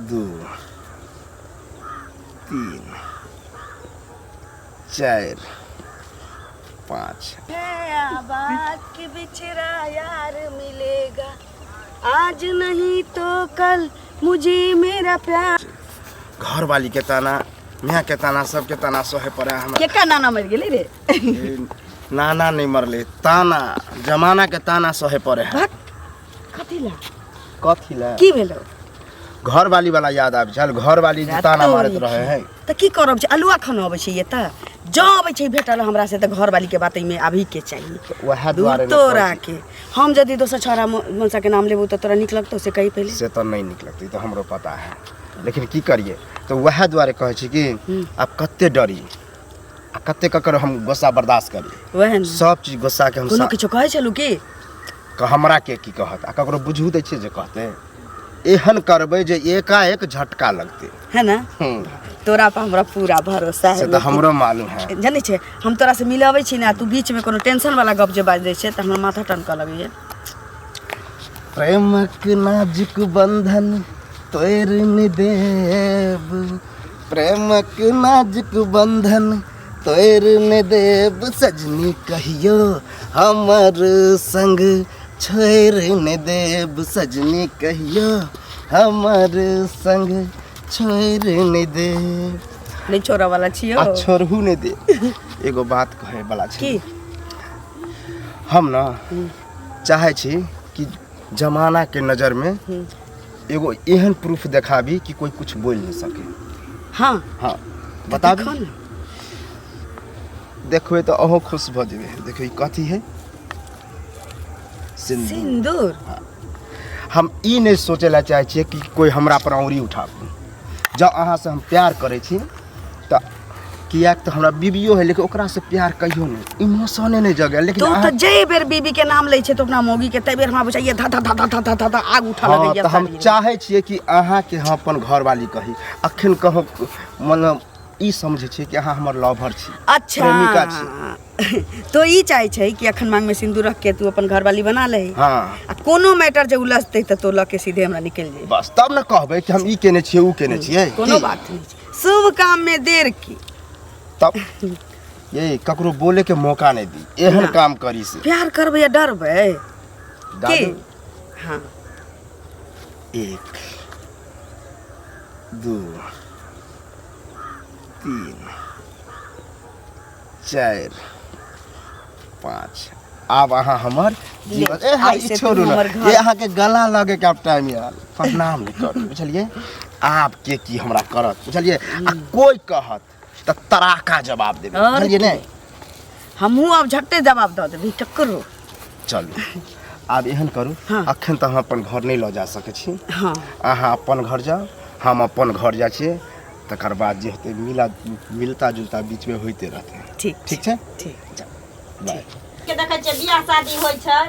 दू तीन चारि पाँच। आबाद के बिछड़ा यार मिलेगा, आज नहीं तो कल मुझे मेरा प्यार। घरवाली के ताना, माय के ताना, सबके ताना सहे पड़े हमरा। केका नाना मर गेलै रे? ए, नाना नहीं मरले, ताना जमाना के ताना सहे पड़े है। भक, कथी ला? कथी ला? की भेलो? घरवाली वाला याद आबि छल, घरवाली जे ताना मारैत रहे है। तऽ की करब छै, अलुआ खाना अबै छै एतऽ, जँ अबै छै भेटल हमरा से तऽ घरवाली के बात एहिमे आबही के चाही। वएह दूर दुआरे ने तोरा कहै छी। के हम यदि दोसर छौड़ा मनसा के नाम लेबू तऽ तोरा नीक लगतौ से कही पहिले? से तऽ नहि नीक लगतै, ई तऽ हमरो पता है, लेकिन की करिए, तऽ वएह दुआरे कहै छी कि आब कते डरी आ कते ककर हम गुस्सा बर्दाश्त करी। वएह ने। सब चीज गुस्सा के हम कोनो किछो कहै छलू की? हमरा के की कहत आ ककरो बुझू दै छियै जे कहतै? एहन करबै जे एकाएक झटका लगतै। है ना? तोरा पर हमरा पूरा भरोसा है। से तऽ हमरो मालूम है। जानै छै, हम तोरा से मिले अबै छी ने, तू बीच में कोनो टेंशन वाला गप जे बाजि दै छै तऽ हमर माथा टनकऽ लगैया। प्रेमक नाजुक बंधन तोड़ि नहि देब, प्रेमक नाजुक बंधन तोड़ि नहि देब, सजनी कहियो हमर संग छोड़ि नहि देब, सजनी कहियो हमर संग छोड़ि नहि देब। नहि छोड़ऽ वाला छियौ। आ छोड़हु नहि दे। एगो बात कहै वाला छै। की? हम ना चाहै छी कि जमाना के नजर में एगो एहन प्रूफ देखाबी कि कोई कुछ बोल नहीं सके। हाँ। हाँ, बताबी। देखो ना। देखबै तऽ अहूँ खुश भऽ जेबै। देखियौ, ई कथी है? सिंदूर। सिंदूर। हाँ। हम ई नहि सोचै लए चाहै छियै कि कोई हमरा पर औंरी उठाबू। जँ अहाँसँ हम प्यार करै छी तऽ, किएक तऽ हमरा बीबियो है, लेकिन ओकरासँ प्यार कहियो नहि, इमोशने नहि जगल, लेकिन तू तऽ अहाँ जे बेर बीबी के नाम लै छै तऽ अपना मौगी के, तै बेर हमरा बुझाइए धा धा धा धा धा धा धा आग उठऽ हँ, लगैए तऽ हम शरीरमे। चाहै छियै कि अहाँके हम अपन घरवाली कही। अखन कहू, मतलब ई समझै छियै कि अहाँ हमर लवर छी। अच्छा। प्रेमिका छी। तो ई चाहै छै कि अखन मांग में सिंदूर रख के तू अपन घरवाली बना ले। हाँ। आ कोनो मैटर जे उलझतै तऽ तो लऽ के सीधे हमरा निकलि जेबै। बस, तब ने कहबै कि हम ई केने छियै, ऊ केने छियै। कोनो की? बात नहि छै, शुभ काम में देर की? तब ये ककरो बोले के मौका नहीं दी, एहन ना। काम करी से। प्यार करबै या डरबै की? दादू। हाँ। एक, दू, तीन, चारि, पाँच। आब अहाँ हमर जीवन ए हाँ, आइ ई से छोड़ू तू ना। हमर घर- ये अहाँके गला लगे के आब टाइम आयल। प्रणाम नहि करू, बुझलियै? आब के की हमरा करत, बुझलियै? आ कोई कहत तऽ तराका जवाब देबै। और बुझलियै? की? नहि, हमहूँ आब झट्टे जवाब दऽ देबै ककरो। चलू, आब एहन करू। हाँ। अखन तऽ हम अपन घर नहि लऽ जा सकै छी। हाँ। अहाँ अपन घर जाउ, हम अपन घर जाइ छियै, तकर बाद जे हेतै मिला मिलता जुलता बीचमे होइते रहतै। ठीक। ठीक छै। ठीक। बाय। के देखै छियै, बियाह शादी होइ छै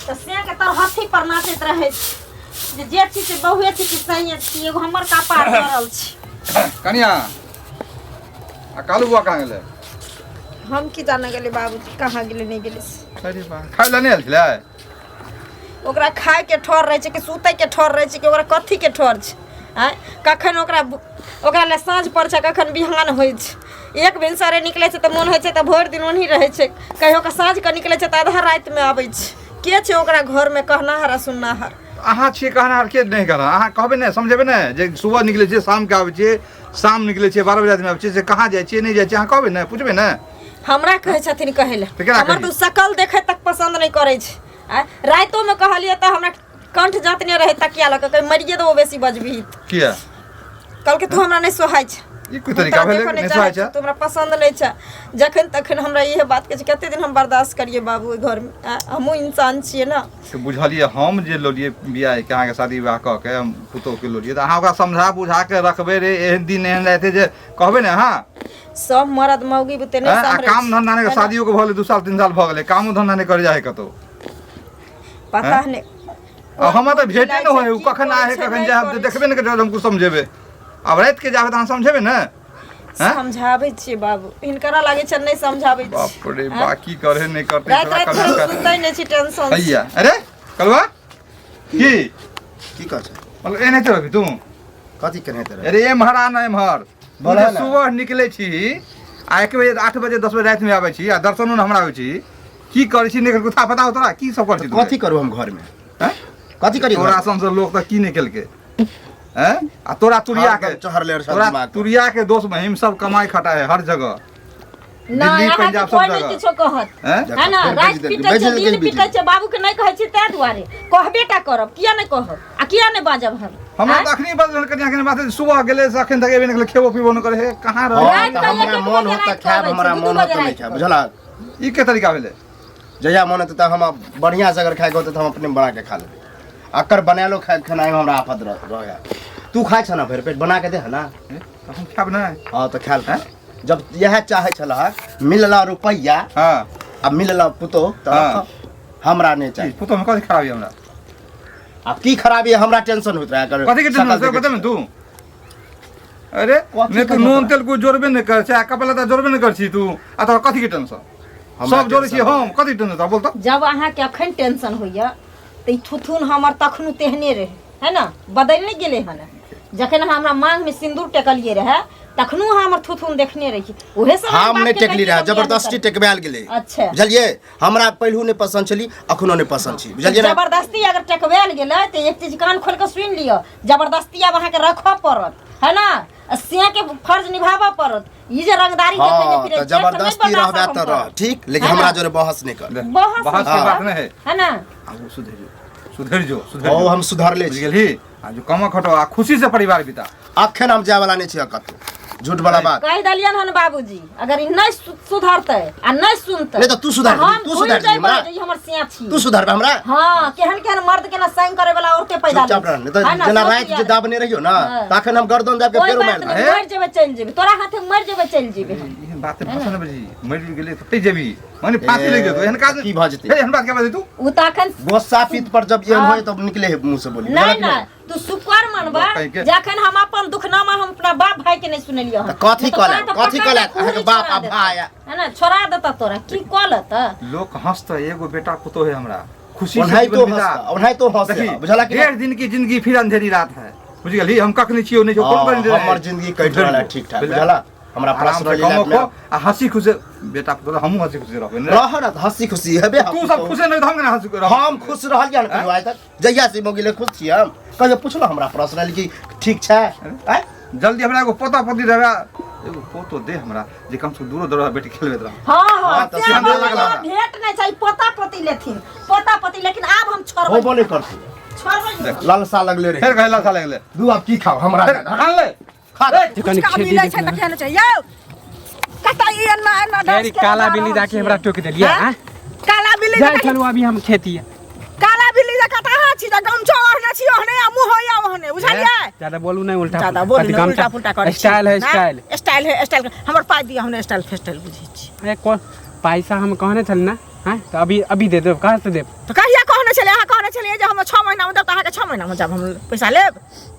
तऽ से के तरहत्थी पर नाचैत रहै छै जे जे छी से बहुए छी कि सहिए छी, एगो हमर कपार जरल छै। कनिया, आ कालू बुआ कहाँ गेलै? हम की जाने गेलै बाबूजी, कहाँ गेलै नहि गेलै से। अरे बा, खाय लए नहि आयल छलै? ओकरा खायके ठर रहै छै कि सुतैके ठर रहै छै कि ओकरा कथीके ठर छै? आँय, कखन ओकरा ओकरा लए साँझ पड़ै छै, कखन बिहान होइ छै। एक भिनसरे निकलै छै तऽ मोन होइ छै तऽ भरि दिन ओनही रहै छै। कहियो कऽ साँझ कऽ निकलै छै तऽ आधा रातिमे आबै छै। के छै ओकरा घरमे कहनाहर आ सुननाहर? अहाँ छियै कहनाहर, के नहि कहनाहर? अहाँ कहबै नहि, समझेबै नहि जे सुबह निकलै छियै शामके आबै छियै, शाम निकलै छियै 12 बजे रातिमे आबै छियै, से कहाँ जाइ छियै नहि जाइ छियै, अहाँ कहबै नहि, पुछबै नहि? हमरा कहै छथिन कहै लए? तऽ केना हमर कही? तऽ शकल देखै तक पसन्द नहि करै छै। आँय, रातिोमे कहलियै तऽ हमरा कंठ जातने रहै तकिया लऽ कऽ, कही मरिए देबो बेसी बजबही तऽ। किया? कहलकै तू हमरा नहि सोहाइ छै। ई कोई तरीका तोरा भेलै? देखऽ नहि चाहै सोहाइ छियौ, छै? तू हमरा पसन्द नहि छै। जखन तखन हमरा इहे बात कहै छै। कते दिन हम बर्दाश्त करियै बाबू ओहि घरमे? आँय, हमहूँ इंसान छियै ने। से बुझलियै, हम जे लौलियै बियाह के, अहाँके शादी विवाह कऽ के हम पुतोहके लौलियै, तऽ अहाँ ओकरा समझा बुझा के रखबै रे, एहन दिन एहन रहतै जे कहबै ने अहाँ? सब मरद मौगी बुते नहि आँय, आ सम्हरै काम छै, धंधा नहि है ना? शादियो के भऽ गेलै 2 साल 3 साल भऽ गेलै, कामो धंधा नहि करे जाइ है कतौ। पता आँय? नहि। आ हमरा तऽ भेटे नहि होइ, ओ की कखन करै आए छै, कखन नहि जाए, हम तऽ करै देखबे नहि करै, हम कुछ समझेबै। आब राति के जाबै तऽ अहाँ समझेबै ने? आँय? समझाबै छियै बाबू, हिनकरा लागै छै नहि समझाबै छियै। बाप रे आँय? बा, की करे नहि करते। राति राति भरि सुतै नहि छी टेंशन से। हैया, अरे कलवा, की की कहै छै? मतलब एनाहिते रहबी तू? कथी केनाहिते रहै अरे एम्हर आ ना एम्हर बोलह तू जे ना। सुबह निकले छी आ 1 बजे 8 बजे 10 बजे राति में आबै छी आ दर्शनो ने हमरा होइ छी की करै छी नहि कुथा पता हो तोरा की सब करै छी तू? कथी करू हम घरमे हैं? कथी करी तोरा सन से लोग तऽ की नहि केलकै हैं आ तोरा तुरिया के हरदम चढ़ले रहै तोरा दिमाग पर। तुरिया के दोष महिम सब कमाई खटाए है हर जगह नहि दिल्ली अहाँके पंजाब सब कोइ नहि जगह किछो कहत हैं है ना फेर राति बेच देलकै, पिटै बेच छै देलकै दिन बीच पिटै छै बाबू के नहि कहै छी ताहि दुआरे कहबे टा करब किया नहि कहब आ किया नहि बाजब हम हमरा आँय? तऽ अखनी बजल कनिया के बात है, सुबह गेलै से अखन तक एबे नहि केलै खेबो पीबो नहि करे हे कहाँ रहे हँ राति तऽ के हमरा एक एक मोन बजे होत तऽ राति के खायब अबै हमरा छै, दू मोन दू होत तऽ बजे नहि राति खायब के। बुझलक ई के तरीका भेलै जहिया मोन हेतै तऽ हम बढ़िआँ से अगर खायके होतै तऽ हम अपने बना के खा लेबै अकर बनायलो खाय खेनाइ हमरा आफत रहै तू खाइ छ ना भरि पेट बना के दे ना हे, तऽ हम खायब नहि हँ तऽ खायल कर जब इएह चाहै छलह मिलला रुपैआ हँ आ मिलला पुतोह तऽ हाँ। रखऽ। हमरा नहि चाही पुतोह में कथी खराबी हमरा आब की खराबी है हमरा टेंशन होइत रहै एकर कथी के शकल टेंशन से देखै बता ने छी। तू अरे कथी नहीं तू के नून झगड़ा? तेल को जोड़बे नहीं कर छै कपड़ा लत्ता जोड़बे नहीं कर छी तू आ तोरा कथी के टेंशन हमरा सब जोड़ै छी टेंशन हम कथी टेंशन बोल तऽ जब अहाँके अखन टेंशन होइए तऽ ई थुथुन हमर तखनो तेहने रहै है ना बदलि नहि गेलै हन जखन अहाँ हमरा माँगमे सिन्दूर टेकलियै रहए तखनो अहाँ हमर थुथुन देखने रही उहे सब हम नहि टेकली रहए जबरदस्ती टेकबायल गेलै अच्छा बुझलियै हमरा पहिलहु नहि पसन्द छली अखनो नहि पसन्द छी बुझलियै ने जबरदस्ती अगर टेकबायल गेलै तऽ एक चीज कान खोलि कऽ सुनि लिअ जबरदस्ती आब अहाँके रखऽ पड़त है ना आ सिया के फर्ज निभाबऽ पड़त ई जे रंगदारी हाँ देखेने फिरै तऽ छियै, से नहि जबरदस्ती बर्दाश्त रहबै हम तऽ रह करब। ठीक लेकिन है हमरा ना? जोरे बहस नहि कर बहस बहस के नहि बात नहीं है है ना आब सुधरि जो सुधरि जो सुधरि ओ जो हम सुधरले बुझि छी गेलही आ जो कमा खटो आ खुशी से परिवार बिता अखन हम जाय वाला नहि छी कतौ झूठ वाला बात कहि देलियन हन बाबूजी अगर ई नहि सुधरतै आ नहि सुनतै नहि तऽ तू सुधार तऽ हम दही, तू भूलि सुधार दही जेबै हमरा। जे ई हमर सिया छी तू सुधरबे हमरा हाँ केहन केहन मर्द के ना संग करे वाला औरते पैदा चुपचाप रह नहि तऽ है ना, जेना सोच राति जे यार। दाबने रहियो ना हाँ। तऽ अखन हम गर्दन दाबि के कोई फेरो बात मारि नहीं देब मर जेबै चलि जेबै तोरा हाथे मर जेबै चलि जेबै हम। एहन बात भाषण नहि बजी मरि गेलै तऽ फँसि जेबही माने फांसी लागि जेतौ एहन काज की भऽ जेतै? हे एहन बात के बाजै तू उ तऽ अखन गोस्सा पीत पर जब एहन हाँ। होय तब निकले है मुंह से बोली नहीं बुझलक कि नहीं तू शुक्र मनबा कहीं के- जखन हम अपन दुखनामा हम अपना बाप भाई के नहीं सुनेलियो हन तऽ कथी नहीं तऽ कहलक? तोरा तऽ कथी पकड़ कहलक? के अहाँके खूनी बाप छोड़ा आ देता। भाय आ- है ना छोड़ा देता तोरा की कहलत लोक हंसतै एगो बेटा पुतोह है हमरा खुशी से ओनाहितो जीवन बिता हंसता ओनाहितो हंसे देखी बुझलक कि डेढ़ दिन की जिंदगी फिर अंधेरी रात है बुझ गेली हम कखनी छियो नहीं छियो हाँ, कोनो कखनी हमर जिंदगी कटि रहल है ठीक ठाक बुझला हमरा आराम से पर्सनली कमो लाइफ में खो आ हंसी खुशी बेटा पुतोह हमहूँ हंसी खुशी रहबै ने रह ना तऽ हंसी खुशी हेबे तू सब खुश नहीं तऽ हम केना हंसी खुशी रहबै? हम खुश रहलियै हन कहियो आइ तक जहिया से मोगिले खुश छियै हम कहियो पुछलहुँ हमरा पर्सनली कि ठीक छै आँय? जल्दी हमरा एगो पोता पोती देबे एगो पोतो दे हमरा जे कम से कम दूरो दौड़ा बेटी खेलबैत रह हाँ हाँ हाँ, तऽ से से हमरा हमरा लगल लगल। भेंट नहीं चाहिए पोता पोती लेथिन पोता पोती लेकिन आब हम छोड़बै होबो नहि करतै छोड़बै नहीं। लालसा लगले फेर रहे कहे लालसा लगले दू आब की खाओ हमरा फेर आन ले खा ए, कनी का खेती मिलै छै देखना। तऽ केहन छै यौ कतऽ ई एना एना डांस अरे केने काला जा बिल्ली रहल जाके छियै? हमरा टोकि देलियै हाँ? आँय? काला बिल्ली जाइ जकाँ छलहुँ अभी हम खेती काला बिल्ली जकाँ तऽ अहाँ छी तऽ गमछो ओढ़ने छी ओहने आ मुँह होइया ओहने बुझलियै ज्यादा बोलू नहीं उल्टा ज्यादा पुल्टा। बोलू कथी नहि, गमछा- उल्टा पुल्टा करै छी स्टाइल है ना? स्टाइल स्टाइल है स्टाइल हमर पाइ दिअ हम स्टाइल फेस्टाइल बुझै छी अरे कोन पैसा हम कहने छली ना हाँ तऽ अभी अभी दे देब कहाँ से देब तऽ कहिया कहने छलियै अहाँ कहने छलियै जे हम 6 महीना मे देब तऽ अहाँके 6 महीना मे जब हम पैसा लेब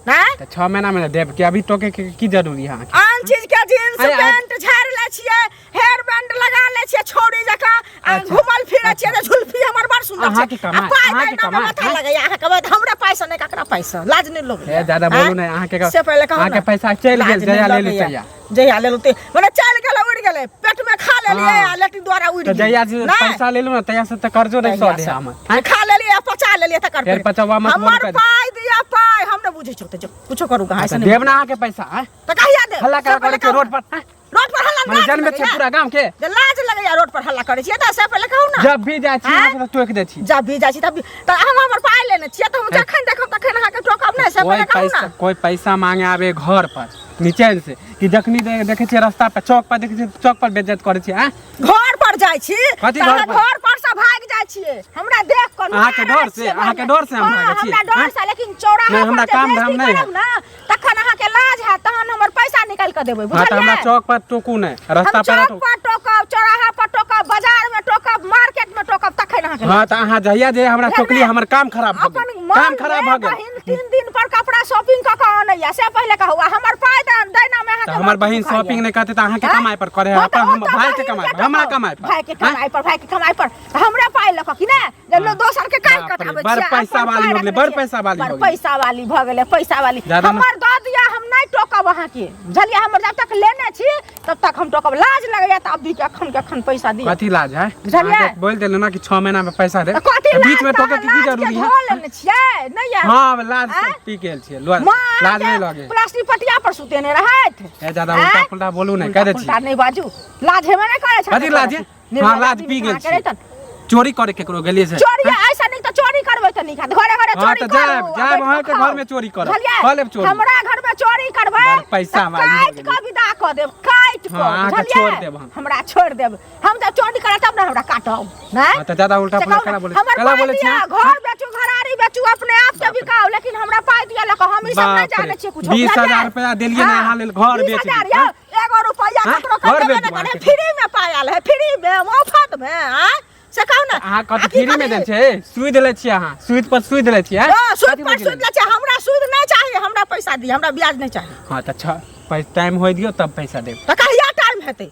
नहि तऽ 6 महीना मे देब कि अभी टोके के की जरूरी है अहाँके आन चीज के जींस अरे, अरे। पैंट झाड़ि लै छियै हेयर बैंड लगा लै छियै छौड़ी जकाँ आ अच्छा। घुमल फिरै छियै तऽ झुल्फी हमर बड़ सुंदर छै अहाँके कमाइ, आ पाइ अहाँके दैना मे कमाइ, माथा हाँ? लगैया अहाँके कमाइ तऽ हमरा पाइसँ नहि ककरा पाइसँ लाज नहि लगैया हे, ज्यादा बोलू नहि, अहाँके से पहिले कहू अहाँके ने। पैसा चलि गेल, लाज नहि जहिया लेलू लगैया। तहिया। जहिया लेलू ते मने चलि गेलै उड़ि गेलै पेट मे खा लेलियै हाँ। आ लेट्रिन द्वारा उड़ि तऽ जहिया से नहि? पैसा लेलू ने तहिया से तऽ कर्जो नहि तहिया सधे से। हमर आँय? खा लेलियै आ पचा लेलियै तकर फेर पचौआ मत बोलू हमर कभी। पाइ दिअ पाइ हम नहि बुझै छियौ तऽ जो कुछो करू कहाँ तऽ देब ना अहाँके पैसा आँय? तऽ कहिया देब हल्ला से करा पहिले करै छियै कहू रोड पर आँय? रोड पर हल्ला मने लाज जनमे छै लगैया। पूरा गाँव के जे लाज लगैया रोड पर हल्ला करै छियै तऽ से पहिले कहू ना जब भी जाइ छी आँय? अहाँके तऽ टोकि दै छी जब भी जाइ छी तब भी तऽ अहाँ हमर पाइ लेने छियै तऽ हम जखन देखब तखन अहाँके टोकब नहि से कोई पहिले कहू पैसा ना कोई पैसा मांगे आबे घर पर निचैन से कि जखनी देखै छियै रास्ता पर चौक पर देखै छियै चौक पर बेइज्जत करै छियै आँय घर पर जाइ छी कथी तऽ घर अहाँ पर? घर पर से भागि जाइ छियै हमरा देख कऽ अहाँके नुका डर से? छियै अहाँके घरमे। डर से हम हँ, भागै छियै? हमरा डर आँय? से लेकिन चौराहा नहि, हमरा पर जे काम धाम बेइज्जती नहि करब ना तखन अहाँके लाज हैत तहन हमर पैसा निकालि कऽ देबै हाँ तऽ हमरा बुझलियै चौक पर टोकू नहि रास्ता हम पर चौक पर टोकब चौराहा पर टोकब बाजार में टोकब मार्केट में टोकब तखन अहाँके हाँ तऽ अहाँ जहिया जे हमरा टोकली हमर काम खराब भऽ अपन गेल मन काम खराब में भऽ गेल बहिन 3 दिन पर कपड़ा शॉपिंग कऽ कऽ अनैया से पहिले कहू आ हमर पाइ दैना में तऽ अहाँके हमर बहिन शॉपिंग नहि करतै तऽ अहाँके कमाइ पर करे है अपन हम भाई के कमाइ पर हमरा कमाइ पर भाई के कमाइ पर भाई के कमाइ पर तऽ हमरा पाइ लऽ कऽ कि ने जे लो दोसर के काहे बाप रे, कटाबै बड़ छियै पैसा अपन वाली पाइ हो गेलै, रखने बड़ छियै। पैसा वाली बड़ हो गेलै। पैसा वाली भऽ गेलै पैसा वाली जादा न- हमर दऽ दिअ हम नहि टोकब अहाँके बुझलियै हमर जब तक लेने छी तब तक हम टोकब लाज लगैया तऽ अभी के अखन के अखन पैसा दिअ कथी लाज है बुझलियै? अहाँके बोल देलहुँ ना कि 6 महीना में पैसा दे तऽ कथी तऽ बीच में लाज टोके के की लाज के जरूरी है धो लेने छियै नहि यऽ हाँ अब लाज आँय? पी गेल छियै लो- माँ लाज नहीं अहाँके लगे प्लास्टिक पटिया पर सुतेने रहथि ए ज्यादा आँय? उल्टा पुल्टा बोलू नहीं कह दे छी उल्टा नहीं बाजू लाज हेबे नहि करै छै कथी लाज है? हाँ, लाज पी गेल छी। चोरी करे केकरो गेलियै से चोरी ऐसा नहीं तो चोरी करबै तऽ नीक हैत घरे घरे हाँ, चोरी तऽ जायब, करू, जायब आ बैठ अहाँके कऽ खाउ। घर में चोरी करब। बुझलियै? कऽ लेब चोरी। हमरा घर में चोरी करबै बड़ पैसा तऽ वाली हो काटि गेली। कऽ विदा कऽ देब काटि कऽ हाँ, अहाँके बुझलियै? छोड़ि देब हम। हमरा छोड़ि देब हम जब चोरी करब तब ने हमरा काटब नहि हाँ, तऽ ज्यादा उल्टा से पुल्टा कहू केना ने, बोलै हमर केना पाइ बोलै दिअ छियै घर बेचू घरारी बेचू अपने आप के बिकाउ लेकिन हमरा पाइ दिअ लऽ कऽ हम ई सब बाप नहि रे, जानै छियै कुछो 20,000 रुपया देलियै ने अहाँ लेल, घर बेच 20,000 दियौ, यौ एगो रुपैआ हाँ? ककरो घर के बेच देबे दियौ नहि करे अहाँके। फ्री में पाइ आयल है फ्री में मुफ्त में आँय से कहू ने अहाँ कथी आ की फ्री में करी? दै छै सुइद लै छियै अहाँ सुइद पर सुइद लै छियै हँ, सूद कथी पर बुझि सूद लेलियै? लै छै हमरा सूद नहि चाही हमरा पैसा दिअ हमरा ब्याज नहि चाही हाँ तऽ टाइम होइ दियौ तब पैसा देब तऽ कहिया टाइम हेतै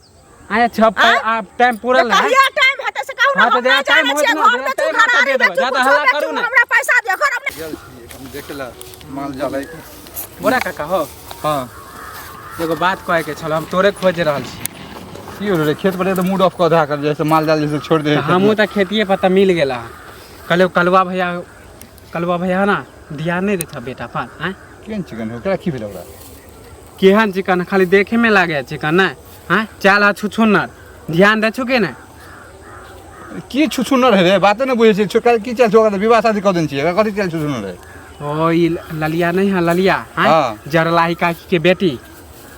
आया छह आँय? आब टाइम पूरल तऽ है कहिया टाइम हेतै से कहू ने हाँ, तऽ हम जहिया नहि टाइम जानै होत छियै ने, घर जहिया बेचू टाइम होत घरारी दे देबै। बेचू ज्यादा कुछो हल्ला बेचू करू ने। हमरा पैसा दिअ घर अपने गेल छियै हम देखे ला माल जाल है बोरा काका हो हाँ एगो बात कहै के छल हम तोरे खोज रहल छी की होलै रे खेत पर तऽ मूड ऑफ कऽ धरा कर जैसे माल जाल जैसे छोड़ दे तऽ हमहूँ तऽ खेतिए पर तऽ मिल गेला कहलियौ कलुआ भैया कलुआ भैया ना ध्यान नहि दै छह बेटा पर आँय केहन चिकन हो ओकरा की भेल ओकरा केहन चिकन खाली देखे में लागे चिकन नहि आँय चाल आ छुछुन्नर ध्यान दै छौ कि नहि की छुछुन्नर है रे बाते नहि बुझै छियै छोकरा की चाल छौ ओकरा विवाह शादी कऽ देने छियै ओकरा कथी चाल छुछुन्नर है ओ ई ललिया नहीं है ललिया आँय हाँ। जरलाही काकी के बेटी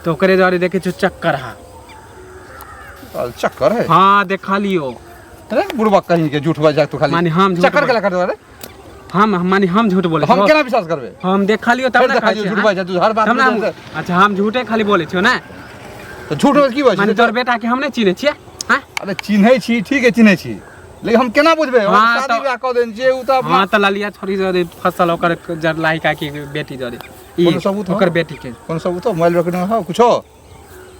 तो ओकरे जरे देखे छौ चक्कर हा और चक्कर है हाँ देखा लियो अरे बुढ़बा कहीं के झूठ बजा तू खाली माने हम झूठ चक्कर बोल- केला कर रे हम माने हम झूठ बोले हम केना विश्वास करबे हम देखा लियो तब फेर ना देखा कहै लियो, छियै, झूठ हाँ? बाजै तू हर बात तब ना में हम- अच्छा हम झूठे खाली बोले छियो ना तऽ झूठ बोल की बाजै माने तोर बेटा के हम नहीं चिन्है छियै हाँ? अरे चिन्है छी ठीक है चिन्है छी लेकिन हम केना बुझबै हाँ, शादी तऽ- बियाह कऽ देने छियै उ तऽ अपना हाँ तऽ ललिया छोरी जरे फसल ओकर जरलाही काकी के बेटी जरे ई कोनो सबूत हो? ओकर बेटी के कोनो सबूत हो मोबाइल रिकॉर्डिंग हो कुछो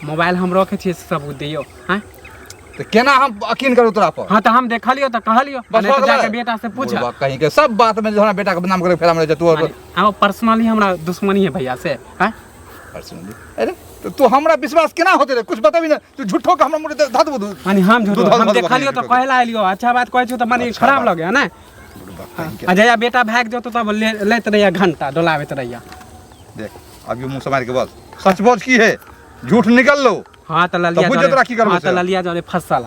मोबाइल हम रखे छियै से सबूत दियौ हाँ तऽ केना हम यकीन करू तोरा पर हाँ तऽ हम देखलियो तऽ कहलियो बस नहीं हो तऽ जाके गेलै। बेटा से पूछ बुढ़बा कहीं के सब बात में जो हमरा बेटा के बदनाम करे फेरा में रहै छै तू और हाँ पर्सनली हमरा दुश्मनी है भैया से हाँ पर्सनली अरे तो तू हमरा विश्वास केना होते रे कुछ बताबी ना तू झूठो के हमरा मुँह धत बुधू माने हम झूठ दूध हम हल देखलियो बकरी तऽ कहे ला एलियो अच्छा बात कहै छियो तऽ माने अच्छा खराब बात। लगे है ना बुढ़बा कहीं के आ जहिया बेटा भागि जेतौ तब लैत रहिया घंटा डोलाबैत रहिया देख अभी मुँह से मार के बस सच बोल की है झूठ निकल लो हाँ तऽ ललिया तऽ बुझि जरे तोरा की करबो हाँ तऽ से? ललिया जरे फसल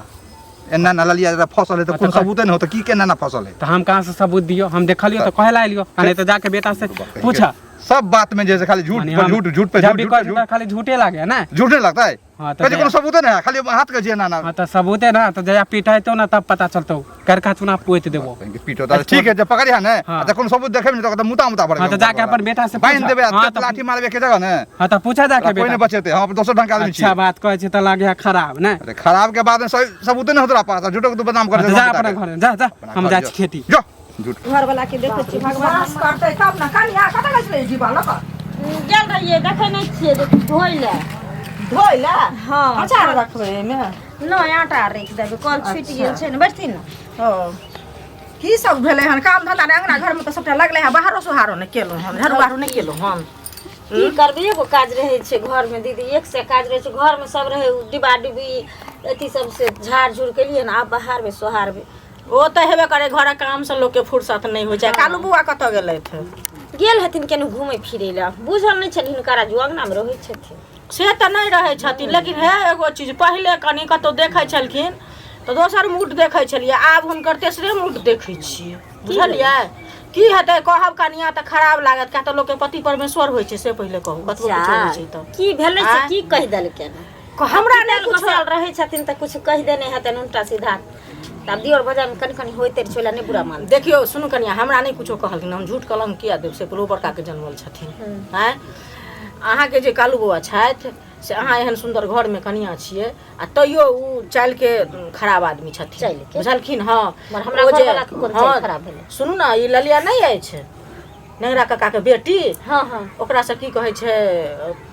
एना ना ललिया जरा फसल है तो हाँ, कोन तऽ सबूते नहीं हो तो की केना ना फसल है तऽ हम कहाँ से सबूत दियो हम देखलियो तऽ कहे ला एलियो आ नहीं तऽ जाके बेटा से बुढ़बा कहीं के। पूछा सब बात में जैसे खाली झूठ माने पर हम झूठ झूठ पे जब झूठ भी झूठ पे कहै छै झूठ तऽ खाली झूठे लागे ना झूठ नहीं लगता है हाँ तऽ कहै छै कोनो सबूते नहीं है खाली हाथ के जे ना ना हाँ तऽ सबूते ना तऽ जहिया पिटेतौ ना तब पता चलतौ करका चुना पोति देबो कहीं के पीटो तो ठीक है जब पकड़िया ने हाँ। तो कोनो सबूत देखे नहीं तो मुता मुता पड़ हाँ, तो जाके अपन बेटा से बांध पूछा। देबे हाँ, आ तो- लाठी मारबे के जगह ने हाँ तऽ पूछा जाके कोई बेटा नहीं बचेते हम दोसर ढंग के आदमी अच्छा छी बात कहै छै तऽ लागे है खराब ने अरे खराब के बाद में सबूते नहीं होतरा पास झूठो के तू बदनाम कर हाँ, दे तऽ जा अपना घर जा जा हम जाइ छी खेती जो झूठ घर वाला के देखै छियै भगवान विश्वास करतै तब ने कनिया कतऽ गेल छलै डिब्बा लऽ कऽ गेल रहियै देखै नहि छियै धोइ लए धोइ लए हँ अचार रखबै एहिमे नहि आटा राखि देबै कल छुटि गेल छै ने बैठथिन ने ओ की सब भेलै हन काम धंधा नहि अंगना घरमे तऽ सबटा लगलै हँ बाहरो सोहारो नहि केलहुँ हन झाड़ू बहारू नहि केलहुँ हन की करबै एगो काज रहै छै घरमे दीदी एक से काज रहै छै घरमे सब रहै डिब्बा डिब्बी अथी सब से झाड़ झूड़ केलियै ने आब बहारबै सोहारबै ओ तऽ हेबे करे घरक कामसँ लोकके फुर्सत नहि होइ छै कालू बुआ कतऽ गेलथि गेल हथिन केनहु घुमै फिरै लए बुझल नहि छलै हिनकर आजू अङ्गनामे रहै छथिन से तऽ नहि रहै छथिन लेकिन हे एगो चीज पहिले कनि कतहु देखै छलखिन तऽ दोसर मूड देखै छलियै आब हुनकर तेसरे मूड देखै छियै बुझलियै की हेतै कहब कनिया तऽ खराब लागत किया तऽ लोकके पति परमेश्वर होइ छै से पहिले कहू कतबो किछो होइ छै तऽ की भेलै से आँय? की कहि देलकै हमरा नहि कुछ कुछो रहै छथिन तऽ कुछ कहि देने हेतनि उल्टा सीधा तब दियोर भजामे कनि कनि होइते रहै छै ओहि लए नहि बुरा मान देखियौ सुनू कनिया हमरा नहि कुछो कहलखिन हम झूठ कलंक किया देब से पलो बड़काके जनमल छथिन आँय अहाँके जे कालू बौआ छथि से अहाँ एहन सुन्दर घरमे कनिया छियै आ तैयो ओ चालिके खराब आदमी छथिन चालिके? बुझलखिन हँ मगर हमरा ओ जे- घरवलाके कोन चालि हँ, खराब भेलै? सुनू ने ई ललिया नहि अछि नेंगरा काका के बेटी हँ हँ ओकरा से की कहै छै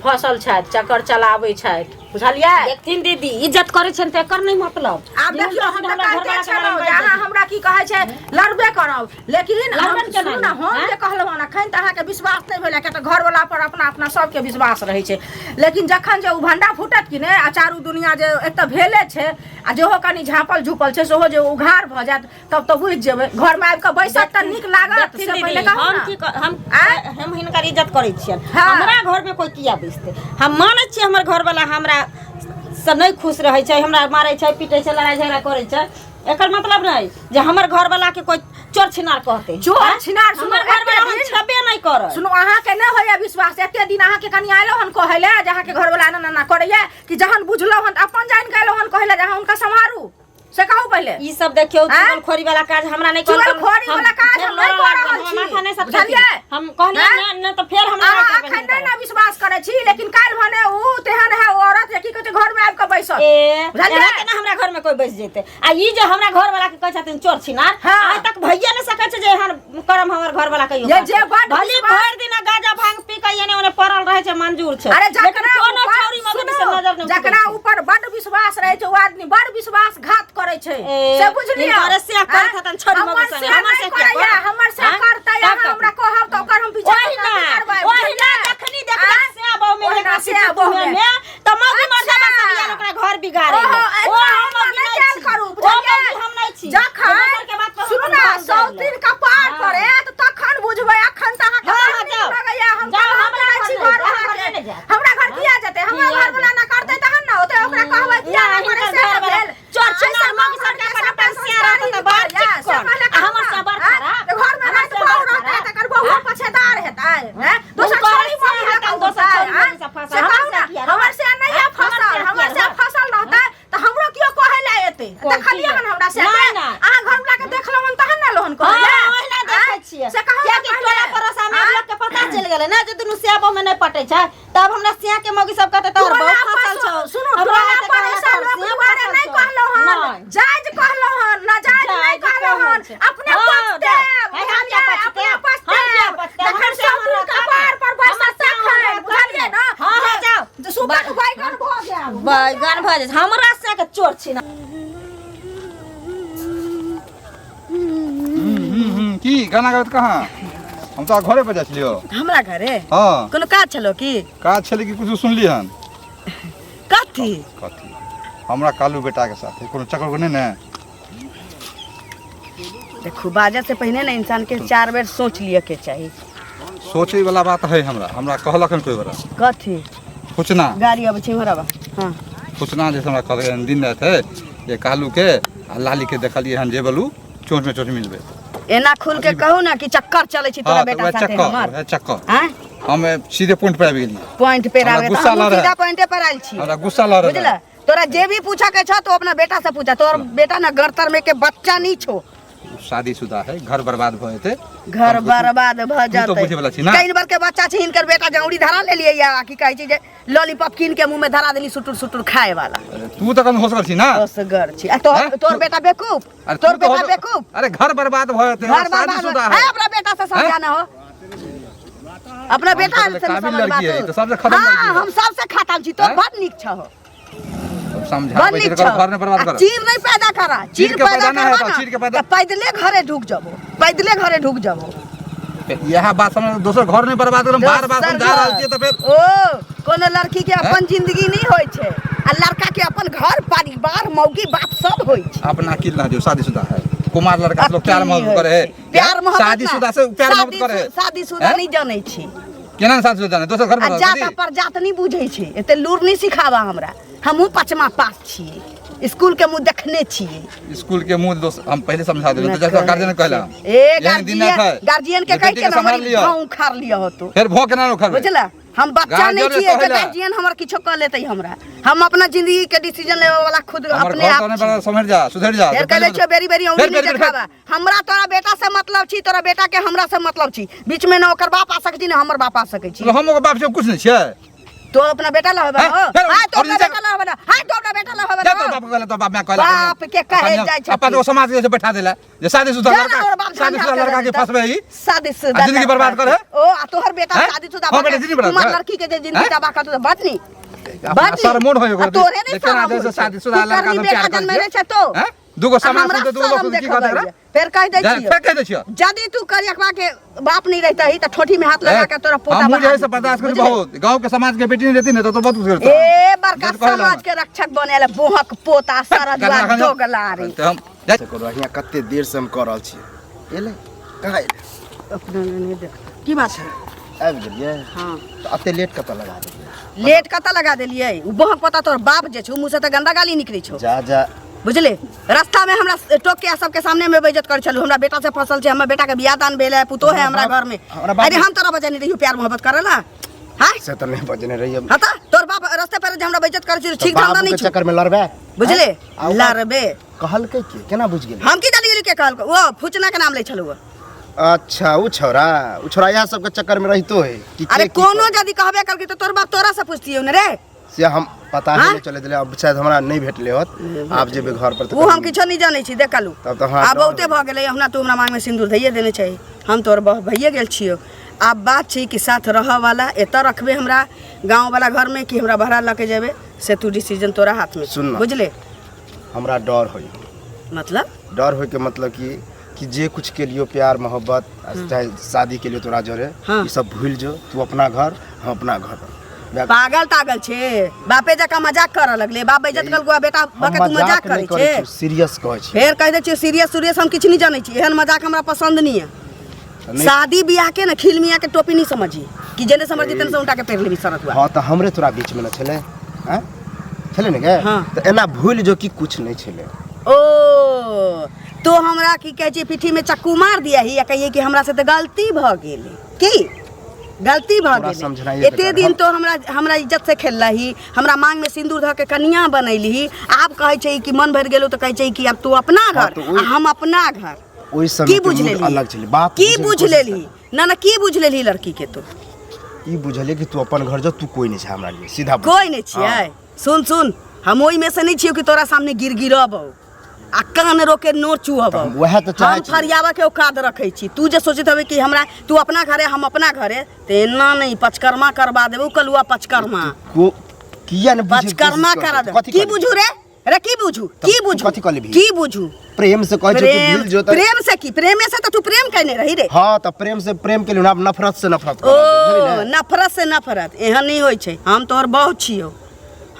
फसल छथि चक्कर चलाबै छथि बुझलियै देखथिन दीदी इज्जत करै छनि तऽ एकर नहि मतलब आब जे देखियौ हुनका हम तऽ हमरा कहिते घरवला के छलहुँ बारेमे जे बाजि अहाँ हमरा की कहै छै लड़बे करब लेकिन हम लड़बे केना सुनू ने नहि, हम आँय? जे कहलहुँ हन एखन तऽ अहाँके विश्वास नहि भेल किया तऽ घरवला पर अपना अपना सबके विश्वास रहै छै लेकिन जखन जे ओ भंडा फूटत कि नहि आ चारू दुनिया जे एतऽ भेले छै आ जेहो कनि झाँपल झुपल छै सेहो जे उघार भऽ जायत तब तऽ बुझि जेबै घरमे आबि कऽ बैसत तऽ नीक लागत देखथिन से दीदी, पहिले कहू हम ने की हम आँय? हम हिनकर इज्जत करै छियनि हाँ। हमरा घरमे कोइ किया बैसतै हम मानै छियै हमर घरवाला हमरा से नहि खुश रहै छै हमरा मारै छै पीटै छै लड़ाइ झगड़ा करै छै एकर मतलब नहि जे हमर घरवाला के कोइ चोर छिनार कहतै चोर आँय? छिनार सुनू, हमर घरवाला एते हम दिन- छेबे नहि करत सुनू अहाँके नहि होइए विश्वास एते दिन अहाँके कनि आयलहुँ हन कहै लए जे अहाँके घरवला एना एना करैए कि जहन बुझलहुँ हन तऽ अपन जानि कऽ एलहुँ हन कहै लए जे अहाँ हुनका सम्हारू से कहू पहिले ई सब देखियौ आँय? चुगलखोरी वाला काज हमरा नहि कहल चुगलखोरी वाला काज हम नहि कऽ रहल छी। माथा नहि सटकै बुझलियै? हम कहलियै आँय? नहि नहि तऽ फेर हमरा अहाँ नहि करबै अखन नहि ने विश्वास करै छी लेकिन काल्हि भने उ तेहन है ओ औरत जे की कहै छै घरमे आबि कऽ बैसत ए बुझलियै? एना केना हमरा घर में कोई बैस जेतै आ ई जे हमरा घर वाला के कहै छथिन चोर छिनार हाँ। आइ तक भइए नहि सकै छै जे एहन करम हमर घर वाला कहियो ये करतै। जे बड भले विश्वास- भरि दिन गाजा भांग पी के एने ओने पड़ल रहै छै मंजूर छै अरे लेकिन जकरा कोनो ऊपर छौरी मगन से सुनू, नजर नहि उठबै जकरा छै। ऊपर बड विश्वास रहै छै ओ आदमी बड़ विश्वासघात करै छै ए, से बुझलियै हिनकरे से करैत हेतनि छौरी हमर मौगी संगे, से हमर नहि से किया करैया, करत? हमर से आँय? करतै तब अहाँ कथी? हमरा कहब तऽ ओकर हम पीछा ओहिना करबै ओहिना बुझलियै? जखनी देखलक आँय? से बहु में ओहिना एकरा से सिटी बहु में। में तऽ मौगी मर्दाबा अच्छा। सब यार ओकरा घर बिगाड़े ओहो, ओ एतना हम हमरा मौगी नहि नहि जायल छी करू ओ बुझलियै मौगी हम नहि छी जखन दोसर के बात पर हम सुनू अपन ने घर सौ उजाड़ि लेब। दिन कपार हाँ। पर आयत तखन बुझबै अखन तऽ अहाँके हाँ, बड़ हाँ, नीक जाउ। लगैया हम जाउ, तऽ हमरा जाइ छी घर घर नहि, हमरा अहाँके घर नहि जायत। हमरा घर किया जेतै हमरा किया घर वाला ना करतै तहन ने ओते ओकरा कहबै किया नहि, ना करै हिनकर से ने घरवला भेल चोर ऐसे छिनार मौगी गाँव सबके घरके अपन सबटा अपन सियार रहतै तऽ बड़ संस्कारी चिक्कन। से पहिले आ हमर कहू से बड़ ने, खराब। घर में हमर राति से बहु बड़ रहतै खराब। तकर बहु पछेदार हेतै हैं दोसर हुनकर छोरी से मौगी लऽ हेतनि, कऽ दोसर उठतै, छोरी मौगी से आँय? फँसल। से हमर कहू से ने किया हमर से नहि रहत? है हमर फसल से हमर किया से रहत? फसल रहतै तऽ हमरो केओ कहै लए एतै कोन देखलियै चीज? हन हमरा से नहि, नहि। अहाँ घर वाला के देखलहुँ हन तहन ने लोहन कहै हाँ, लए ओहिना देखै छियै। से कहू ने कियाकि पहिले। टोला पड़ोसा में आँय? लोग के पता चलि गेलै ने जे दुनू सियाबो में नहि पटै छै तब हमरा सिया के मौगी सब कहतै तोहर टोला बहुत पर फसल छौ सुनू हमरा टोला हेतै पर कहबै ऐसा तोहर लोक सिया दुआरे फसल नहि छौ। कहलहुँ हन नहि। जायज कहलहुँ हन नाजायज नहि जायज कहलहुँ कहै हन छै। अपने हाँ, पछतेब जाउ। हे, हम किया बुझलियै अपने पछतेब? हम किया पछतेब पछतेब? जखन हमर से सब हमर दूर रहतै कपार पर ने। हमर बैसत से हमर तखन रहतै बुझलियै ने। ने हाँ, हाँ, जाउ। जे सुतक बैगन भऽ गेल बैगन भऽ जाइ छै। हमरा से के चोर छी ना की गाना गाबैत कहाँ हम तऽ घरे पर जाइ छलियौ हमरा घरे हँ कोनो काज छलो की काज छलै कि किछु सुनली हन कथी कथी हमरा कालू बेटाके साथे कोनो चक्कर नहि ने देखू बाजऽ से पहिने ने इंसान के चार बेर सोच लिअ के चाही सोचै वाला बात है हमरा हमरा कहलक हन कोई बड़ा कथी फुचना गाड़ी अबै छै इम्हर आबऽ हँ फुचना जे हमरा कहलक हन दिन राति है जे कालू के आ लाली के देखलियै हन जे बलू चोट में चोट मिलबै एना खुल के कहू ना कि चक्कर चलै छै तोरा हाँ, तऽ बेटा वएह साथे चक्कर हमर वएह चक्कर आँय हम सीधे पॉइंट पर आबि गेलियै पॉइंट पे हमरा आबे गुस्सा हम लऽ रहल। सीधा पॉइंटे पर आयल छी हमरा गुस्सा लऽ रहल बुझला तोरा जे भी पूछा के छौ तो अपना बेटा से पूछा तोर बेटा ना गरतर में के बच्चा नहीं छो शादीशुदा है घर बर्बाद भऽ जेतै घर हम बर्बाद भऽ तू तऽ जेतै बुझै वला छी ना। कई बार के बच्चा छै हिनकर बेटा जौड़ी धरा लेलियै या की कहै छै जे लॉलीपॉप कीन के मुंह में धरा देली सुटुर सुटुर खाए वाला अरे तू तऽ कम होशगर छी ना होशगर छी आ तोहर हैं? तोर बेटा बेवकूफ अरे तू तोर तऽ बेटा होश- बेवकूफ अरे घर बर्बाद भऽ जेतै घर बर्बाद शादीशुदा है है अपना बेटा से समझाना हो अपना हम बेटा तऽ से काबिल समझ लड़की बात है, ई तऽ सबसे खतम हाँ लड़की है। हम सबसे खतम छी तोर हैं? बड़ नीक छहो अब बड़ समझाबै छी नीक तऽ छहो घर नहि बर्बाद आ कर चीर नहीं पैदा करा चीर चीर के पैदा पैदा ना करबा हेतौ, ना चीर के पैदा- तऽ पैदले घरे ढुक जबो पैदले घरे ढुक जबो इएह बात समझ दोसर घर नहि बर्बाद करब बार बार दोसर समझा रहल घर। छियै तऽ फेर ओ कोनो लड़की के अपन जिंदगी नहीं होय छै आ लड़का के अपन घर परिवार मौगी बाप सब होय छै अपना अकील ना जो शादीशुदा है कुमार लड़का से लोग प्यार अकील मोहब्बत करे है प्यार मोहब्बत ना। शादीशुदा से प्यार मोहब्बत शादी- करे है शादीशुदा हैं? नहीं जानै छी केना शादीशुदा जाने दोसर घर आ में जात आ परजात नहीं बुझै छै एते लूर नहीं सिखावा हमरा हमहूँ पचमा पास छियै स्कूल के मुँह देखने छियै स्कूल के मुंह दोस्त हम पहले समझा देलहुँ तो जैसा गार्जियन कहला ए एहन दिन ना गार्जियन था। गार्जियन के जे कहि बेटी के के ना सम्हार हमर लिअ। भाव उखाड़ लिअ होतो फिर भो केना उखड़बै बुझला हम बच्चा नहीं गार्जियन छियै जे कहला। गार्जियन हमर किछो कऽ लेतै हमरा हम अपना जिंदगी के डिसीजन लेवे वाला खुद हमर अपने घर आप तो नहीं छी। बड़ा समझ जा सुधर जा फेर कहले छियो बेरी बेरी औंगली फेर नहीं बेरी बेरी देखावा हमरा तोरा बेटा से मतलब छी तोरा बेटा के हमरा से मतलब छी बीच में ना ओकर बाप आ सकै छी ना हमर बाप आ सकै छी हम ओकर बाप से कुछ नहीं छियै तो अपना बेटा ला होबे हैं? हो फेर हां तो और अपना नीचा- बेटा ला होबे ना हां तो अपना बेटा ला होबे जा ना तोर बाप के कहला तो बाप माय कहला बाप के कहे जाइ छथिन। अपन ओ समाज के जे बैठा देला जे शादीशुदा जा ना लड़का तोर बाप शादीशुदा झंझार लड़का के कर फंसबे ही शादीशुदा आ जिंदगी बर्बाद लड़का करे? के। ओ आ तोहर बेटा हैं? शादीशुदा हाँ, बेटा जिंदगी बर्बाद तुम्हार करे। लड़की के जे जिंदगी हैं? तबाह कर तो बात नहीं अपना बात सर मोड़ होय ओकर तोरे नहीं केना शरम जैसे होइ छै। शादीशुदा तू लड़का करनी से बेटा प्यार कर जनमेले छै तो हैं? दूगो आ समाज हमरा से दूगो लोग शरम की कहत देखबै एकरा ये। फेर कहि दै जा, छियौ फेर कहि दै छियौ। यदि तू करियकवा के बाप नहीं रहता ही त ठोठी में हाथ लगा के तोरा पोता हमहूँ बना जे है से देतियै, बर्दाश्त करी बुझले? बहुत गाँव के समाज के बेटी नहीं रहती ने तो बहुत कुछ करता ए बड़का जे कहला समाज के रक्षक बनेले बोहक पोता सारा दुआर दोगला रे तऽ हम जा- करू हियाँ कते देर से हम कऽ रहल छियै एलै कहाँ एलै अपना नहीं देख की बात है आबि गेलियै हाँ तऽ एते लेट कतऽ लगा देलियै लेट कतऽ लगा देलियै उ बोहक पोता तोर बाप जे छौ मुँह से तऽ गंदा गाली निकलै छौ जा जा बुझले रास्ता में हमरा टोक के आ सबके सामने में बेइज्जत कर छलू हमरा बेटा से फसल छै हमर बेटा के बियाह दान भेल है पुतोह है हमरा घर में हमरा बाप- अरे हम तोरा बचने रहियो प्यार मोहब्बत करेला हाँ से तऽ नहि बजने रहियै हाँ तऽ तोर बाप रास्ते पर जे हमरा बेइज्जत करे छै ठीक धंधा नहीं के छौ चक्कर में लड़बै बुझले आ ओकरा लड़बे कहलकै के केना बुझि गेलै हम की जानी गेली के कहलको ओ फुचना के नाम लै छलू अच्छा उ छौड़ा उ छौड़ा इएह सबके चक्कर में रहितो है कि के अरे की कोनो करे। यदि कहबे करके तो तोर बाप तोरा से पूछतियो ने रे से हम पता हाँ? नहीं चले दिले अब शायद हमरा नहीं भेटले होत आब जेबे घर पर तऽ ओ हम कभी- किछो नहीं जानै छी देख कालू तब तऽ हमरा आब डर बहुते भऽ गेलै हमरा तू हमरा मांग में सिन्दूर धैये देने छै हम तोर बह भइए गेल छियौ आब बात छै कि साथ रहऽ वाला एतऽ रखबे हमरा गाँव वाला घर में कि हमरा भाड़ा लऽ के जेबे से तू डिसीजन तोरा हाथ में सुन ना। बुझले हमरा डर होई मतलब डर होय के मतलब कि जे कुछ के लियो प्यार मोहब्बत चाहे शादी के लिए तोरा जोरे हाँ। ई सब भूल जो तू अपना घर हम अपना घर पागल तागल छे बापे जकाँ मजाक करऽ लगले बाप बेइज्जत कल आ बेटा हम बके तू मजाक नहीं करै करै छे छी सीरियस कहै छी फेर कहि दै छियै सीरियस सूरियस हम किछु नहीं जानै छी एहन मजाक हमरा पसंद नहीं है नहि- शादी बियाह के ना खिल मियाँ के टोपी नहीं समझी कि जेने समझी तेने से उठा के पेर लेबी सरत हुआ हाँ तऽ हमरे तोरा बीच में न छलै आँय छलै ने गे हाँ। तऽ एना भूल जो कि कुछ नहीं छलै ओ तो हमरा की कहै छै पीठी में चक्कू मार दिया ही या कहिए कि हमरा से तऽ गलती भऽ गेलै की गलती भऽ तोरा गेलै समझनाइए एते बेकार। दिन हम- तो हमरा हमरा इज्जत से खेललही हमरा मांग में सिंदूर धऽ के कनिया बनैलही आब कहै छै कि मन भरि गेलौ तऽ कहै छै कि आब तू अपना हाँ, घर तऽ ओहि- आ हम अपना घर ओहि समय की के बुझ मूड लेलही अलग छलै बात की बुझै के बुझ कोशिश लेलही ना ना की बुझ लेलही लड़की के तू कर। ई बुझलियै कि तू अपन घर जो तू कोई नहीं छै हमरा लिए सीधा बुझ। कोई नहीं छियै सुन सुन हम ओहिमे से नहीं छियौ कि तोरा सामने गिर गिरबौ आ कान रोके नोर चुहबौ तऽ हम वएह तऽ चाहै हम छी। फरियाबऽ के औकात रखै छी तू जे सोचैत हेबै कि हमरा तू अपना घरे हम अपना घरे तऽ एना नहि पचकर्मा करबा देबौ कलुआ पचकर्मा को किया ने बुझै के कोशिश पचकर्मा करै करा छी? देबौ कथी की कहली? बुझू रे रे की बुझू की बुझू कथी कहली भी? की बुझू प्रेम से कहै छै कि प्रेम भूल जो तऽ प्रेम से की प्रेमे से तऽ तू प्रेम केने रही रे हाँ तऽ प्रेम से प्रेम के लिए आब नफरत से नफरत ओ करऽ लगलै, बुझली ने? नफरत से नफरत एहन नहीं होइ छै हम तोहर बहु छियौ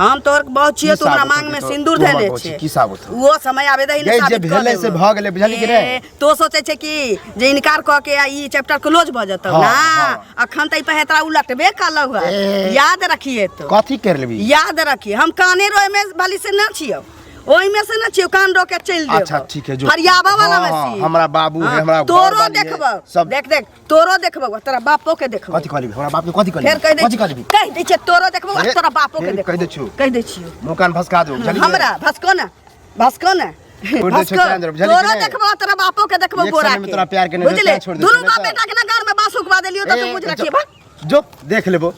हम तोहर बहु छियौ की तू हमरा साबुत मांग में हेतै तो? सिंदूर तू हमर धैले बहु छी, छै की साबुत हेतै? वो समय आबे दही ने गै, जे साबित कऽ भेलै से देबौ। भऽ गेलै, बुझलही कि नहि? ए, तो सोचै छै कि जे इनकार कऽ के आ ई चैप्टर क्लोज भऽ जेतौ हाँ, ना हाँ। अखन तऽ ई पहेतरा उलटबे कलौ है ए। याद रखिए तो कथी कर लेबी याद रखिए हम काने रोए में भली से ना छियौ ओहिमे से ना छियौ कान रो के चलि देबौ अच्छा, ठीक है, जो। फरियाबा वाला में हाँ, छी हमरा बाबू है, हाँ, हमरा घर तोरो वाली है, देखबौ सब- देख देख तोरो देखबौ आ तोरा बापो के देखबौ कथी कहली हमरा बाप के कथी कहली फेर कहि दै कथी कहली कहि दै छियै तोरो देखबौ आ फेर- तोरा बापो के फेर देखबौ कहि दै छियौ। कहि दै छियौ मुँह कान भसका देबौ बुझलियै हमरा भसको ना भसको ना छोड़ दै छियौ, भसको तें बुझलियै कि तोरो नहि? देखबौ आ तोरा बापो के देखबौ एक गोरा समय में के तोरा प्यार केने रहियौ, बुझले तें छोड़ दै दुनू छियौ, बाप नहि तऽ- बेटा के ना घर में बांस उगवा देलियौ तऽ तू ए, बुझ जो- रखिए बा जो देख लेबो